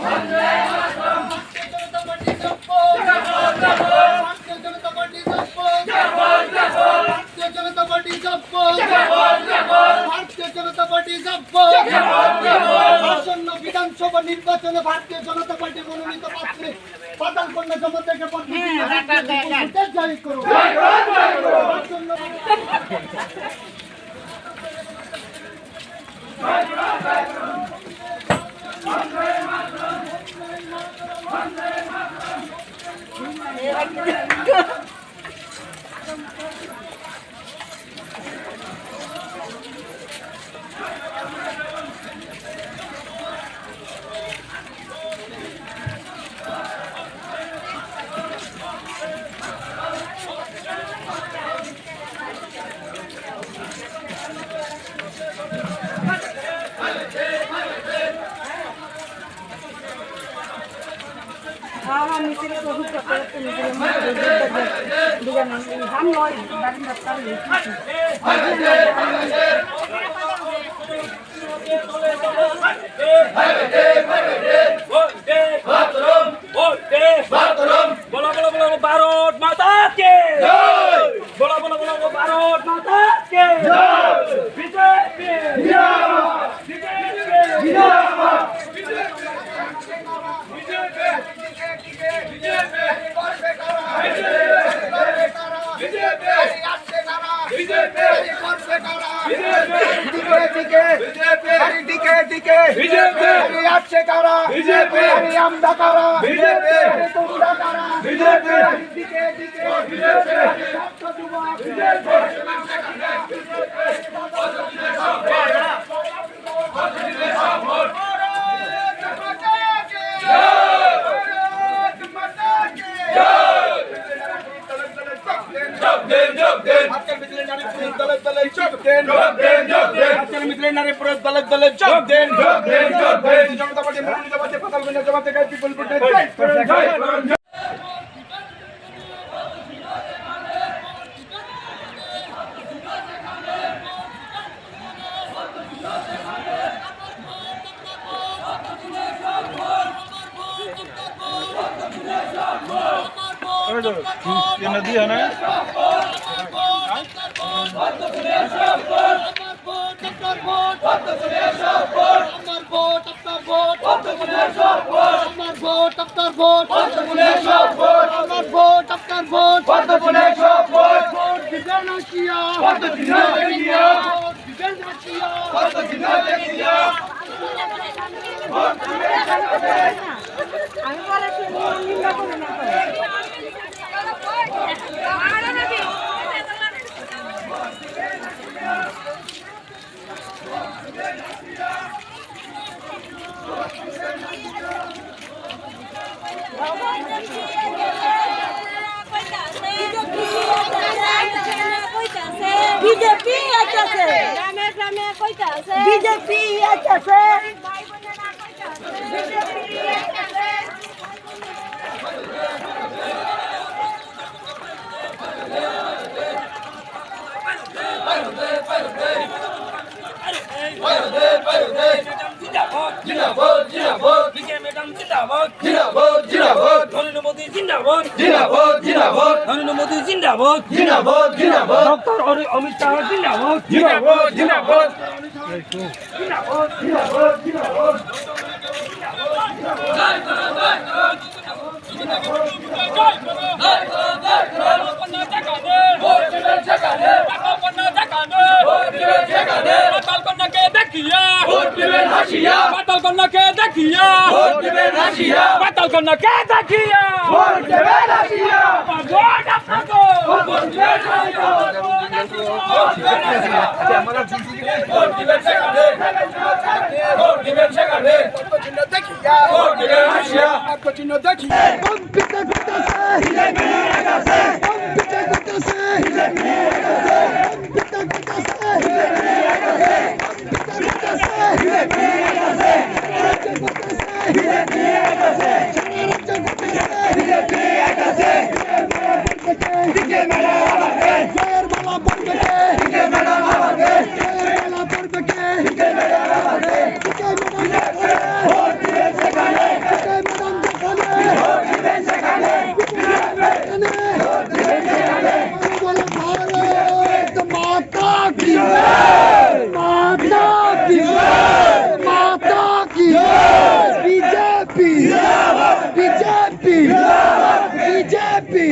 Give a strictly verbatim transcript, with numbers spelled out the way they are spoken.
ভারতীয় জনতা পার্টি জব্বর! ভারতীয় জনতা পার্টি জব্বর! ভারতীয় জনতা পার্টি জব্বর! ভারতীয় জনতা পার্টি জব্বর! আসন্ন বিধানসভা নির্বাচনে ভারতীয় জনতা পার্টি মনোনীত প্রার্থী পাতালকন্যা জমা থেকে পদ্মশ্রী ভোটে জয়ী করুন। আসন্ন हाँ, हाँ, मिस्त्री को भी पकड़ के निकले, मैं तो दूर तक गया। दूर नहीं, हम लोग बारी में कर लेते हैं। বলো, বলো, বলো, ভারত মাতা কি! বলো, বলো, বলো, ভারত মাতা কি! বিজেপি! বিজেপি! ये नदी है ना? আমার ভোট, আপনার ভোট। আমার ভোট, আপনার ভোট। আমার ভোট, আপনার ভোট। আমার ভোট, আপনার ভোট। ভোট দিবেন আসিয়া। ভোট দিবেন আসিয়া। ভোট দিবেন আসিয়া। আমি বলেছি, নিন্দা করে না। বিজেপি আইতাছে। গ্রামে গ্রামে কইতাছে। বিজেপি আইতাছে। জিন্দাবাদ, জিন্দাবাদ। বিজয় ম্যাডাম জিন্দাবাদ। জিন্দাবাদ, জিন্দাবাদ। নরেন্দ্র মোদী জিন্দাবাদ। জিন্দাবাদ, জিন্দাবাদ। নরেন্দ্র মোদী জিন্দাবাদ। জিন্দাবাদ, জিন্দাবাদ। ডক্টর অরি-, অমিত শাহ জিন্দাবাদ। জিন্দাবাদ, জিন্দাবাদ। জিন্দাবাদ, জিন্দাবাদ, জিন্দাবাদ। পাতালকন্যাকে দেখিয়া। ভোট দিবেন হাসিয়া। পাতালকন্যাকে দেখিয়া। ভোট দিবেন হাসিয়া। পাতালকন্যাকে দেখিয়া। ভোট দিবেন হাসিয়া। আমার ভোট আপনার। ভোট দিবেন হাসিয়া। ভোট দিবেন হাসিয়া। ভোট দিবেন সেখানে। ভোট দিবেন সেখানে। পাতালকন্যা দেখিয়া। ভোট দিবেন হাসিয়া। পাতালকন্যা দেখিয়া। माता की, माता की, बीजेपी, बीजेपी, बीजेपी।